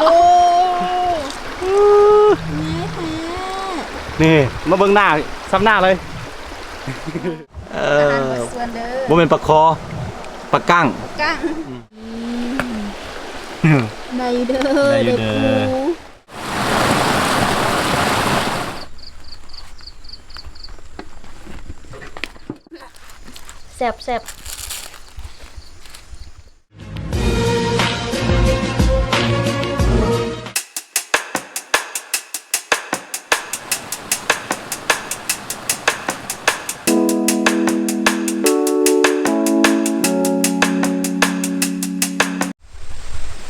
ໂອ້ ງ່າຍແທ້ ນີ້ ມາເບິ່ງໜ້າ ສ່ຳໜ້າເລີຍ ເອີ ອາຫານໝົດສ່ວນເດີ ບໍ່ແມ່ນປາຄໍ ປາກ້າງ ກ້າງ ອືມ ອືມ ໄດ້ຢູ່ເດີ ໄດ້ຢູ່ເດີ ໄດ້ປູ ແຊບໆ.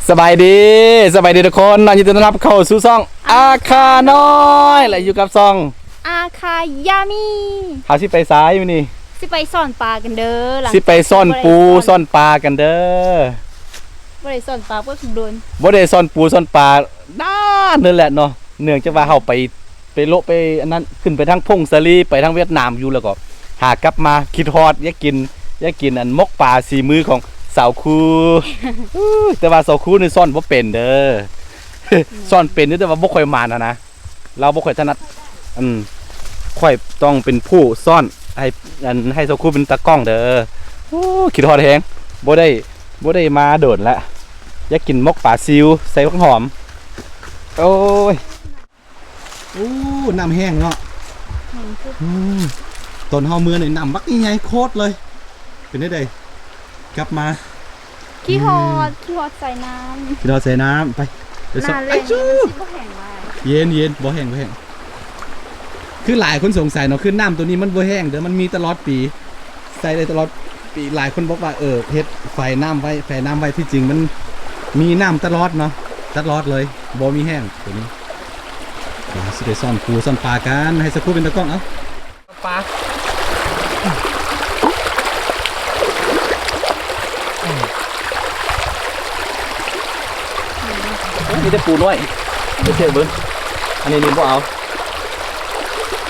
ສະບາຍດີ ສະບາຍດີທຸກຄົນເນາະ ຍິນດີຕ້ອນຮັບເຂົ້າສູ່ຊ່ອງອາຄານ້ອຍ ແລະ ຢູ່ກັບຊ່ອງອາຄາຢາມີ. ເຮົາຊິໄປໃສມື້ນີ້? ຊິໄປຊ້ອນປາກັນເດີ ຫຼັງຈາກ ຊິໄປຊ້ອນປູຊ້ອນປາກັນເດີ. ບໍ່ໄດ້ຊ້ອນປາເພິ່ນດົນ ບໍ່ໄດ້ຊ້ອນປູຊ້ອນປານານເລີຍແຫຼະເນາະ ເນື່ອງຈາກວ່າເຮົາໄປ ໄປໂລະໄປອັນນັ້ນ ຂຶ້ນໄປທາງຜົ້ງສາລີ ໄປທາງຫວຽດນາມຢູ່ ແລ້ວກໍຫາກັບມາຄິດຮອດ ຢາກກິນ ຢາກກິນອັນໝົກປາສີມືຂອງສາວຄູ ແຕ່ວ່າສາວຄູນີ້ຊ້ອນບໍ່ເປັນເດີ ຊ້ອນເປັນຢູ່ ແຕ່ວ່າບໍ່ຄ່ອຍໝານຫັ້ນນະ ລາວບໍ່ຄ່ອຍຖະໜັດ ອືມ ຂ້ອຍຕ້ອງເປັນຜູ້ຊ້ອນ ໃຫ້ ອັນ ໃຫ້ສາວຄູເປັນຕາກ້ອງເດີ. ໂອ້ ຄິດຮອດແຮງ ບໍ່ໄດ້ ບໍ່ໄດ້ມາດົນລະ ຢາກກິນໝົກປາຊິວໃສ່ຜັກຫອມ. ໂອ້ຍ ໂອ້ ນ້ຳແຫ້ງເນາະ ແຫ້ງສຸດ ອືມ ຕອນເຮົາເມືອນີ້ນ້ຳບັກໃຫຍ່ໂຄດເລີຍ. ເປັນແນວໃດ ກັບມາ ຄິດຮອດ ອືມ ຄິດຮອດສາຍນ້ຳ ຄິດຮອດສາຍນ້ຳ ໄປ ໄປຊອກ ໜ້າແລ້ງ ໄປ ນີ້ມັນຊິບໍ່ແຫ້ງຫຼາຍ ເຢັນໆ ບໍ່ແຫ້ງ ບໍ່ແຫ້ງ ຄືຫຼາຍຄົນສົງໄສເນາະ ຄືນ້ຳໂຕນີ້ມັນບໍ່ແຫ້ງເດີ ມັນມີຕະຫຼອດປີ ໃຊ້ໄດ້ຕະຫຼອດປີ. ຫຼາຍຄົນບອກວ່າ ເອີ ເຮັດຝາຍນ້ຳໄວ້ ຝາຍນ້ຳໄວ້ ທີ່ຈິງມັນມີນ້ຳຕະຫຼອດເນາະ ຕະຫຼອດເລີຍ ບໍ່ມີແຫ້ງໂຕນີ້. ດຽວຊິໄດ້ຊ້ອນປູຊ້ອນປາກັນ ໃຫ້ສາວຄູເປັນຕາກ້ອງ ເອົາ ປາ ໂອ້ ມີແຕ່ປູນ້ອຍ ໄປເຊື່ອເບິ່ງ ອັນນີ້ນີ້ບໍ່ເອົາ.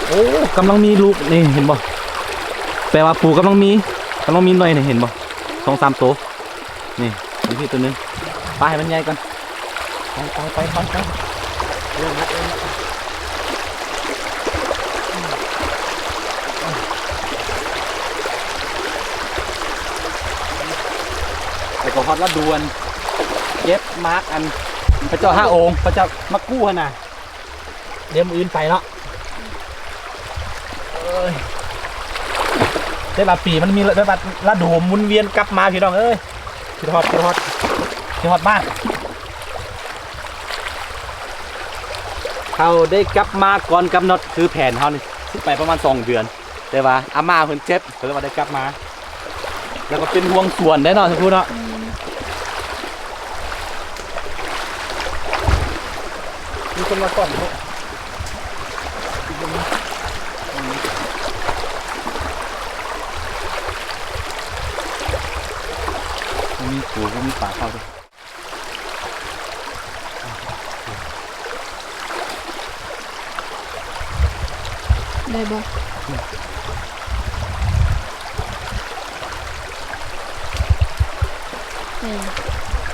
ໂອ້ ກຳລັງມີລູກ ນີ້ເຫັນບໍ່ ແປວ່າປູກຳລັງມີ ກຳລັງມີໜ່ວຍນີ້ ເຫັນບໍ່ ສອງສາມໂຕ ນີ້ ຢູ່ພີ້ໂຕໜຶ່ງ ປາໃຫ້ມັນໃຫຍ່ກ່ອນ ໄປ ໄປ ໄປ ໄປ ໄປ ເລີ່ມລະ ເລີ່ມລະ ແລ້ວກໍຮອດລະດູອັນເກັບໝາກ ອັນພະເຈົ້າຫ້າອົງ ພະເຈົ້າມາກູ້ຫັ້ນນະ. ດຽວມື້ອື່ນໄປເນາະ ເອີຍ ແຕ່ລະປີມັນມີ ແບບວ່າລະດູໝູນວຽນກັບມາ ພີ່ນ້ອງເອີຍ ຄິດຮອດ ຄິດຮອດ ຄິດຮອດບ້ານ. ເຮົາໄດ້ກັບມາກ່ອນກຳນົດ ຄືແຜນເຮົານີ້ຊິໄປປະມານສອງເດືອນ ແຕ່ວ່າອາມ່າເພິ່ນເຈັບ ກໍເລີຍວ່າໄດ້ກັບມາ ແລ້ວກໍເປັນຫ່ວງສວນໄດ້ເນາະ ສາວຄູເນາະ ອືມ ມີຄົນມາສ່ອງເນາະ ບໍ່ມີປູ ບໍ່ມີປາເຂົ້າເດ້. ໄດ້ບໍ່? ເອີ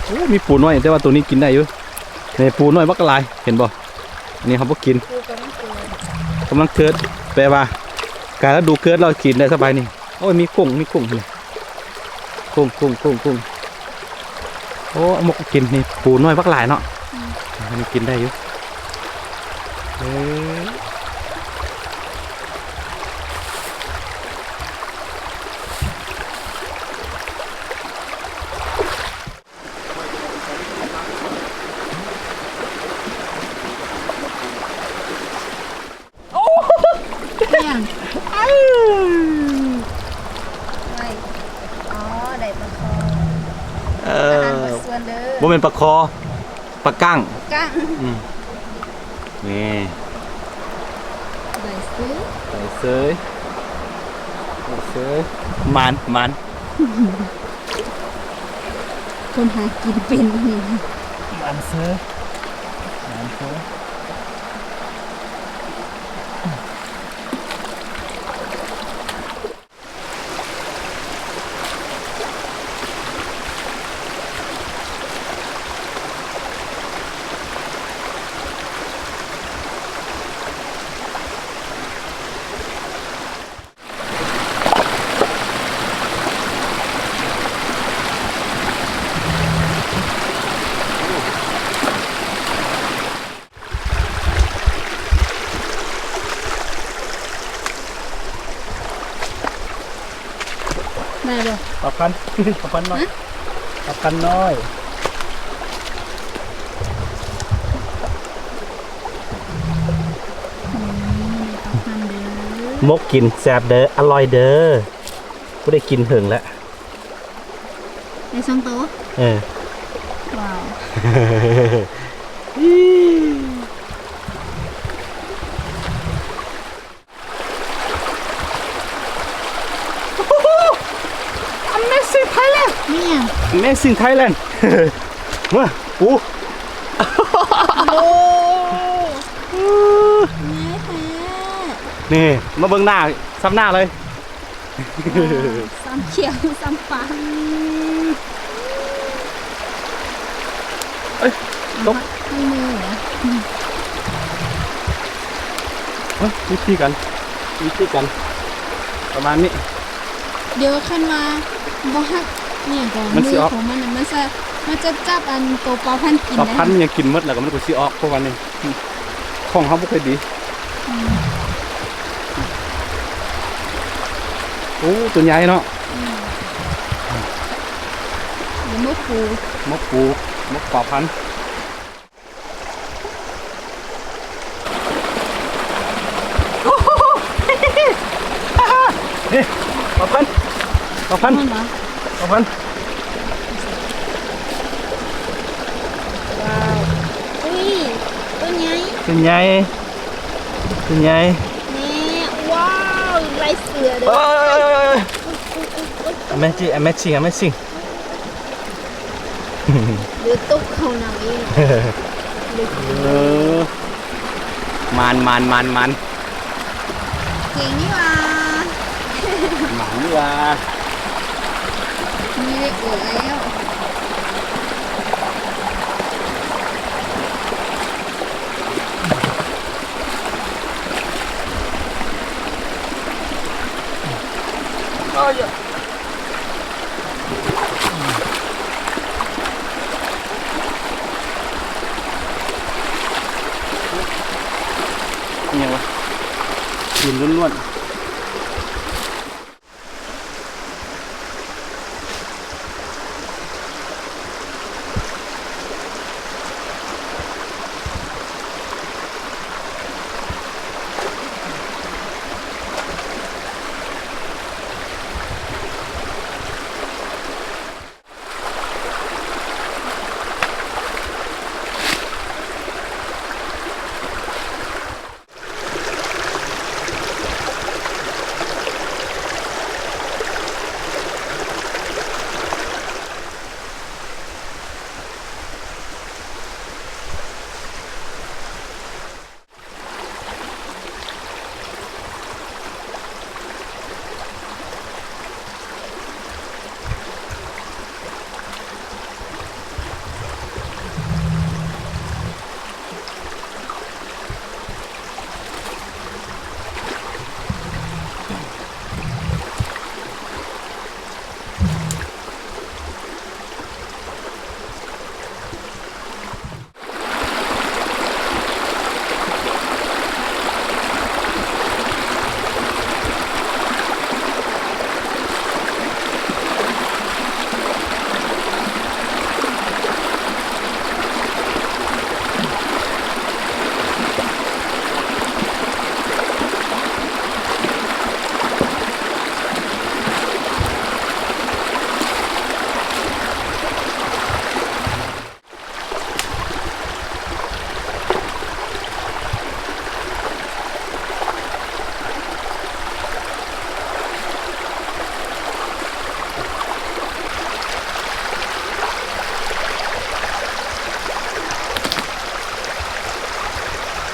ໂອ້ ມີປູນ້ອຍ ແຕ່ວ່າໂຕນີ້ກິນໄດ້ຢູ່ ນີ້ ປູນ້ອຍບັກຫຼາຍ ເຫັນບໍ່? ອັນນີ້ເຮົາບໍ່ກິນ ປູກຳລັງເກີດ ກຳລັງເກີດ ແປວ່າກາລະດູເກີດ ລາວກິນໄດ້ສະບາຍນີ້. ໂອ້ຍ ມີກຸ້ງ ມີກຸ້ງ ກຸ້ງ ກຸ້ງ ກຸ້ງ ກຸ້ງ ໂອ້ ໝົກກິນນີ້ ປູນ້ອຍບັກຫຼາຍເນາະ ອືມ ອັນນີ້ກິນໄດ້ຢູ່ ເອີ. ໂອ້ ອີຫຍັງ? ໄດ້ ອໍ ໄດ້ປາຄໍ ເອີ ອາຫານໝົດສ່ວນເດີ ບໍ່ແມ່ນປາຄໍ ປາກ້າງ ກ້າງ ອືມ ນີ້ ໄດ້ເສີຍ ໄດ້ເສີຍ ໄດ້ເສີຍ ໝານ ໝານ. ຄົນຫາກິນເປັນນີ້ ມັນເຊີ ມັນເຊີ. ປາພັນ ປາພັນນ້ອຍ ຮະ ປາພັນນ້ອຍ ນີ້ປາພັນເດີ ໝົກກິນແຊບເດີ ອະລ່ອຍເດີ ບໍ່ໄດ້ກິນເຖິງແລ້ວ ໄດ້ສອງໂຕ ເອີ ວ້າວ Amazing Thailand ແມ່ນຫຍັງ? Amazing Thailand ມາ ປູ ໂອ້ ໃຫຍ່ແທ້ ນີ້ ມາເບິ່ງໜ້າ ສ່ຳໜ້າເລີຍ ສ່ຳຂຽວ ສ່ຳປາ ເອີຍ ຕົກ ເອົາມືເອົາ ເອີ ວິທີການ ວິທີການ ປະມານນີ້ ດຽວຄັນວ່າບໍ່ຮັກ ອີ່ຫຍັງກໍ ມັນຊິອອກ ມືຂອງມັນນະ ມັນຈະ ມັນຈະຈັບອັນໂຕປາພັນກິນ ປາພັນມັນຍັງກິນໝົດ ແລ້ວກໍມັນກໍຊິອອກ ເພາະວ່ານີ້ ຂອງເຮົາບໍ່ຄ່ອຍດີ ອືມ ໂອ້ ຕົວໃຫຍ່ເນາະ ອືມ ໝົກປູ ໝົກປູ ໝົກປາພັນ ນີ້ ປາພັນ ປາພັນ ປາພັນ ວ້າວ ອຸ້ຍ ຕົວໃຫຍ່ ຕົວໃຫຍ່ ຕົວໃຫຍ່ ແມ່ ວ້າວ ລາຍເສືອເດີ ເອີຍ Amazing Amazing Amazing ເດີຕົກເຂົ້າໜັງອີກ ເອີ ມານ ມານ ມານ ມານ ເກັ່ງນີ້ຫວ່າ ມານນີ້ຫວ່າ ມີເດັກເອີແລ້ວ ໂອ້ຍ ອີ່ຫຍັງວະ ກິນລ້ວນໆ.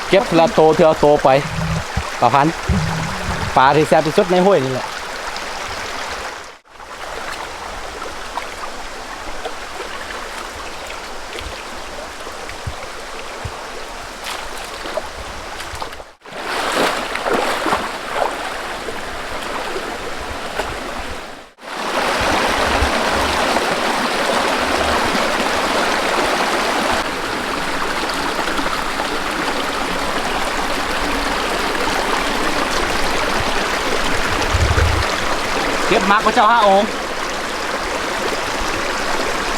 ເກັບທີລະໂຕ ທີລະໂຕໄປ ປາພັນ ປາທີ່ແຊບທີ່ສຸດໃນຫ້ວຍນີ້ແຫຼະ. ເກັບໝາກພະເຈົ້າຫ້າອົງ.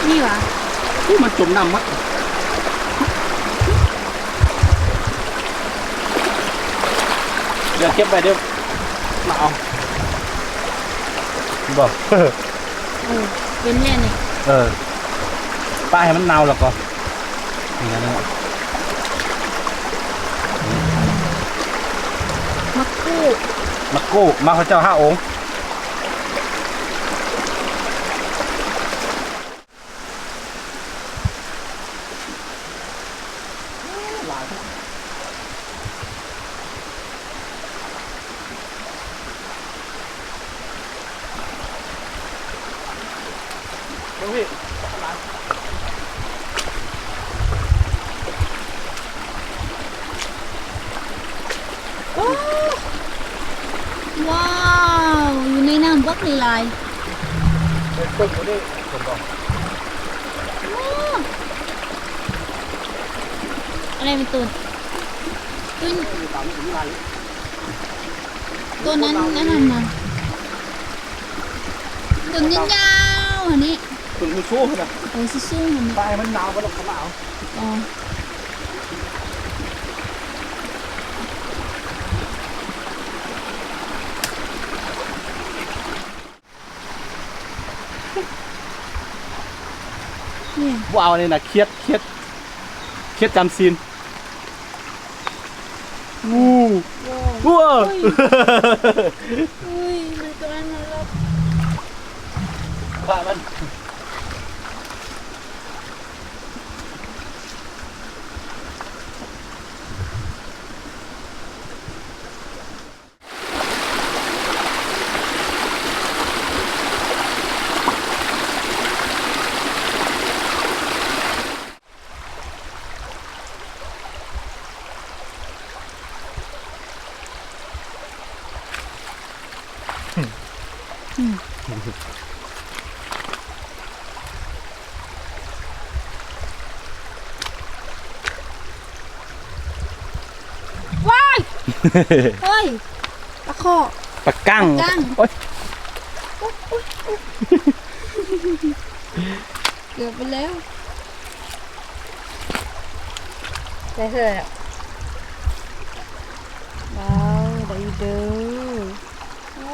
ນີ້ຫວາ? ອຸ້ຍ ມັນຈົມນ້ຳໝົດ. ດຽວເກັບໄວ້ເດີ ມາເອົາບໍ່? ເອີ ເປັນແນ່ນີ້. ເອີ ປະໃຫ້ມັນເນົ່າແລ້ວກໍ ນີ້ນະ ນີ້ນະ ໝາກກູດ ໝາກກູດ ມາເຂົາເຈົ້າຫ້າອົງ. ໂອ້ ວ້າວ ຢູ່ໃນນ້ຳບັກຫຼາຍໆ. ເປັນຕົ້ນບໍ່ໄດ້ຜົນບໍ່? ໂອ້ ອັນໃດແມ່ນຕົ້ນ? ຕົ້ນ ຕົ້ນນັ້ນ ອັນນັ້ນນະ ຕົ້ນຍາວໆຫັ້ນນີ້ ຕົ້ນສູງໆຫັ້ນນະ. ເອີ ສູງໆຫັ້ນນີ້ ປະໃຫ້ມັນໜາວ ບໍ່ຕ້ອງເຂົ້າມາເອົາ. ອໍ ນີ້ ວ້າວ ນີ້ນະ ຂຽດ ຂຽດ ຂຽດຈຳສິນ. ອູ້ ວ້າວ ວ້າວ ອຸ້ຍ ອຸ້ຍ ມັນກຳລັງນອນຫຼັບ ຂ້າມັນ. ວ້າຍ ເຮີ້ຍ ປາຄໍ່ ປາກັງ ປາກັງ ໂອ້ຍ ໂອ້ຍ ໂອ້ຍ ໂອ້ຍ ເກືອບໄປແລ້ວ ໄດ້ເທື່ອແລ້ວ. ວ້າວ ໄດ້ຢູ່ເດີ ໂອ້.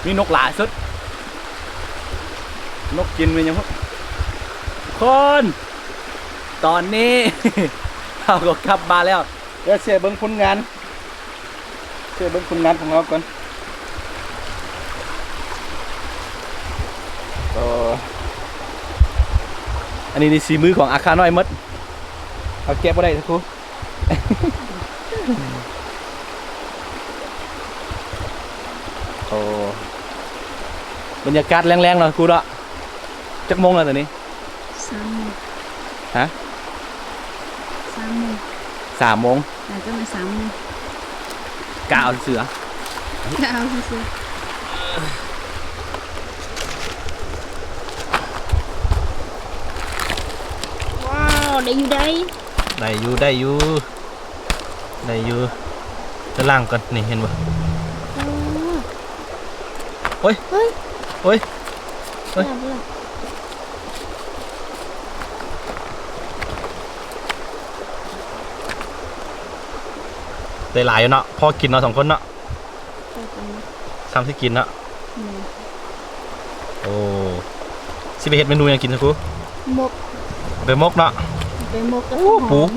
ມີນົກຫຼາຍສຸດ ນົກກິນແມ່ນຫຍັງພຸ້ນ ທຸກຄົນ. ຕອນນີ້ເຮົາກໍກັບມາແລ້ວ ດຽວຊິໃຫ້ເບິ່ງຜົນງານ ຊິໃຫ້ເບິ່ງຜົນງານຂອງເຮົາກ່ອນ. ໂອ້ ອັນນີ້ນີ້ສີມືຂອງອາຄານ້ອຍໝົດ ເຮົາແກະບໍ່ໄດ້ ຄູ. ໂອ້ ບັນຍາກາດແລງໆເນາະຄູເນາະ. ຈັກໂມງແລ້ວຕອນນີ້? ສາມໂມງ. ຮະ? ສາມໂມງ. ສາມໂມງ? ໜ້າຈະແມ່ນສາມໂມງ. ກະເອົາຊື່ໆ ກະເອົາຊື່ໆ. ວ້າວ ໄດ້ຢູ່ໄດ໋ ໄດ້ຢູ່ ໄດ້ຢູ່ ໄດ້ຢູ່. ຈະລ້າງກ່ອນ ນີ້ເຫັນບໍ່? ໂອ້ ໂອ້ຍ ເຮີ້ຍ ໂອ້ຍ ໂອ້ຍ ໄດ້ຫຼາຍຢູ່ເນາະ ພໍກິນເນາະ ສອງຄົນເນາະ. ຊ້ຳຊິກິນເນາະ. ໂອ້ ຊິໄປເຮັດເມນູຫຍັງກິນຊະຄູ? ໝົກ ໄປໝົກເນາະ ໄປໝົກກັບ ໂອ້ ປູ. ນີ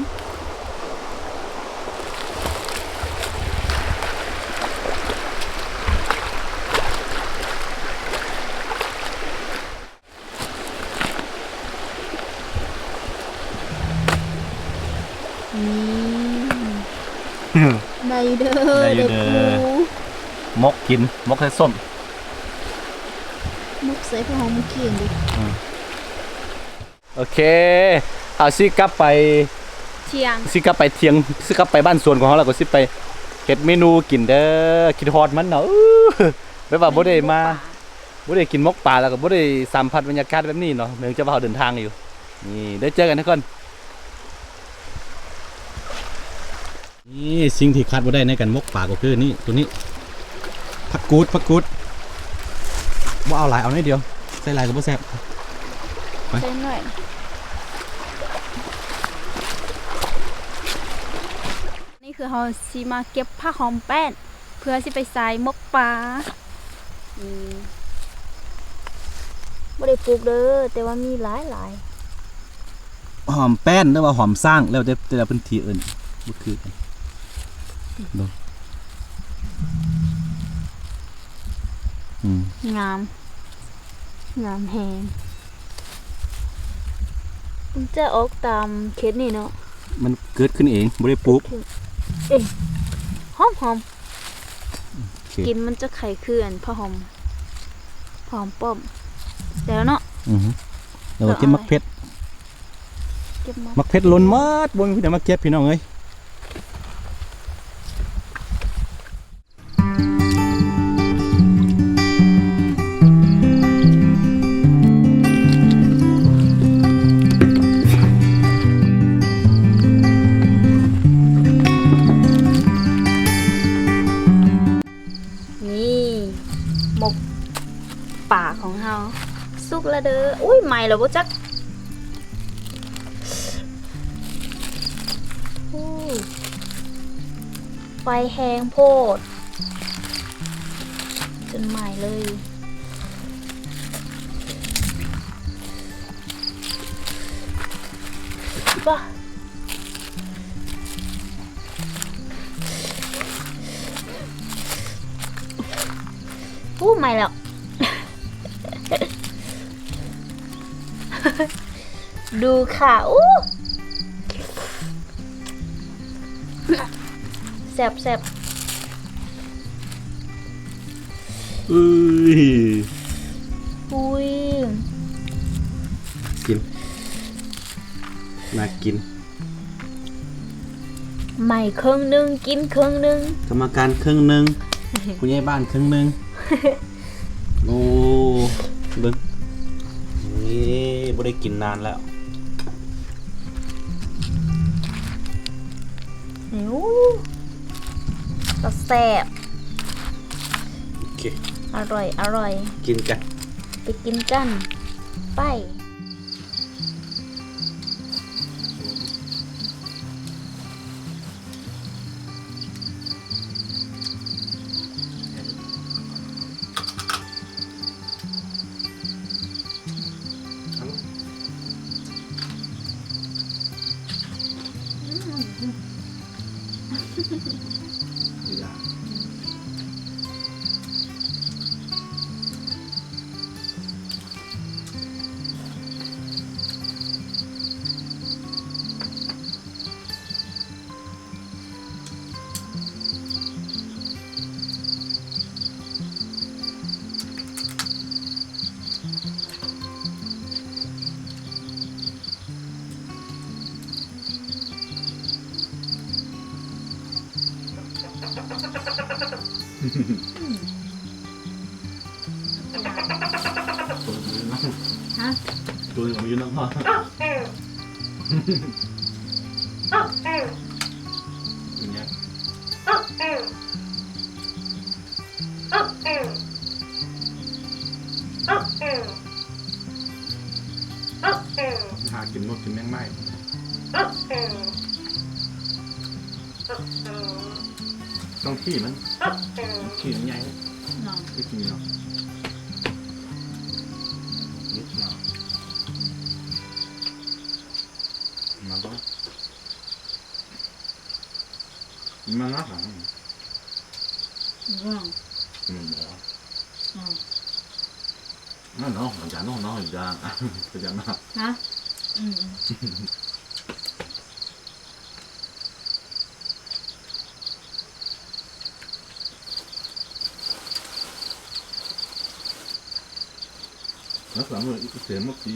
້ ໄດ້ເດີ ໄດ້ຢູ່ເດີ ໄດ້ປູ. ໝົກກິນ ໝົກໃສ່ສົ້ມ ໝົກໃສ່ຜັກຫອມໝູ່ກີນເດ້. ອືມ. ໂອເຄ ເຮົາຊິກັບໄປ ທ່ຽງ ຊິກັບໄປທ່ຽງ ຊິກັບໄປບ້ານສວນຂອງເຮົາ ແລ້ວກໍຊິໄປເຮັດເມນູກິນເດີ. ຄິດຮອດມັນເນາະ ແບບວ່າບໍ່ໄດ້ມາ ບໍ່ໄດ້ກິນໝົກປາ ແລ້ວກໍບໍ່ໄດ້ສຳຜັດບັນຍາກາດແບບນີ້ເນາະ ເນື່ອງຈາກວ່າເຮົາເດີນທາງຢູ່. ນີ້ ໄດ້ເຈີກັນທຸກຄົນ. ນີ້ ສິ່ງທີ່ຂາດບໍ່ໄດ້ໃນການໝົກປາກໍຄືນີ້ ໂຕນີ້ ຜັກກູດ ຜັກກູດ ບໍ່ເອົາຫຼາຍ ເອົາໜ້ອຍດຽວ ໃສ່ຫຼາຍກໍບໍ່ແຊບ. ໄປ ໃສ່ໜ້ອຍ. ນີ້ຄືເຮົາຊິມາເກັບຜັກຫອມແປ້ນ ເພື່ອຊິໄປໃສ່ໝົກປາ. ອືມ ບໍ່ໄດ້ປູກເດີ ແຕ່ວ່າມີຫຼາຍໆ. ຫອມແປ້ນ ຫຼືວ່າຫອມສ້າງ ແລ້ວແຕ່ແຕ່ລະພື້ນທີ່ເອີ້ນບໍ່ຄືກັນເນາະ. ອືມ ງາມ ງາມແຮງ. ມັນຈະອອກຕາມເຂດນີ້ເນາະ ມັນເກີດຂຶ້ນເອງ ບໍ່ໄດ້ປູກ. ເອີ ຫອມໆ. ໂອເຄ ກິ່ນມັນຈະຄ້າຍຄືອັນຜັກຫອມ ຜັກຫອມປ້ອມ. ແລ້ວເນາະ ອືຮຶ ແລ້ວກໍເກັບໝາກເຜັດ ເກັບໝາກ ໝາກເຜັດຫຼົ່ນໝົດ ບໍ່ມີຜູ້ໃດມາເກັບ ພີ່ນ້ອງເອີຍ. ນີ້ ໝົກປາຂອງເຮົາສຸກແລ້ວເດີ. ອຸ້ຍ ໄໝ້ແລ້ວບໍ່ຈັກ. ໂອ້ ໄຟແຮງໂພດ ຈົນໄໝ້ເລີຍ. ອູ້ ໄໝ້ແລ້ວ ດູຄ່ະ. ອູ້ ແຊບໆ. ເອີຍ ອຸ້ຍ ກິນ ໜ້າກິນ. ໄໝ້ເຄິ່ງໜຶ່ງ ກິນເຄິ່ງໜຶ່ງ ກຳມະການເຄິ່ງໜຶ່ງ ຜູ້ໃຫຍ່ບ້ານເຄິ່ງໜຶ່ງ. ໂອ້ ເບິ່ງ ນີ້ ບໍ່ໄດ້ກິນນານແລ້ວ. ໂອ້ ຕາແຊບ. ໂອເຄ ອະລ່ອຍ ອະລ່ອຍ. ກິນກັນ ໄປກິນກັນ ໄປ. ຮະ? ໂດຍ ເອົາຢູ່ນຳພໍ່. ຫາກິນນົກກິນແມງໄມ້ ຕ້ອງຂີ້ມັນ ຂີ້ມັນໃຫຍ່ເນາະ ໄປກິນເນາະ ນິດໜ້ອຍ ມາບໍ່? ມັນໜ້າຫາ ອືມ ມັນບໍ່ ອືມ ນັ້ນເນາະ ອາຈານເນາະ ອາຈານ ອາຈານເນາະ ຮະ? ອືມ. ແລ້ວສາມມື້ອີກເສຍໝົດປີ.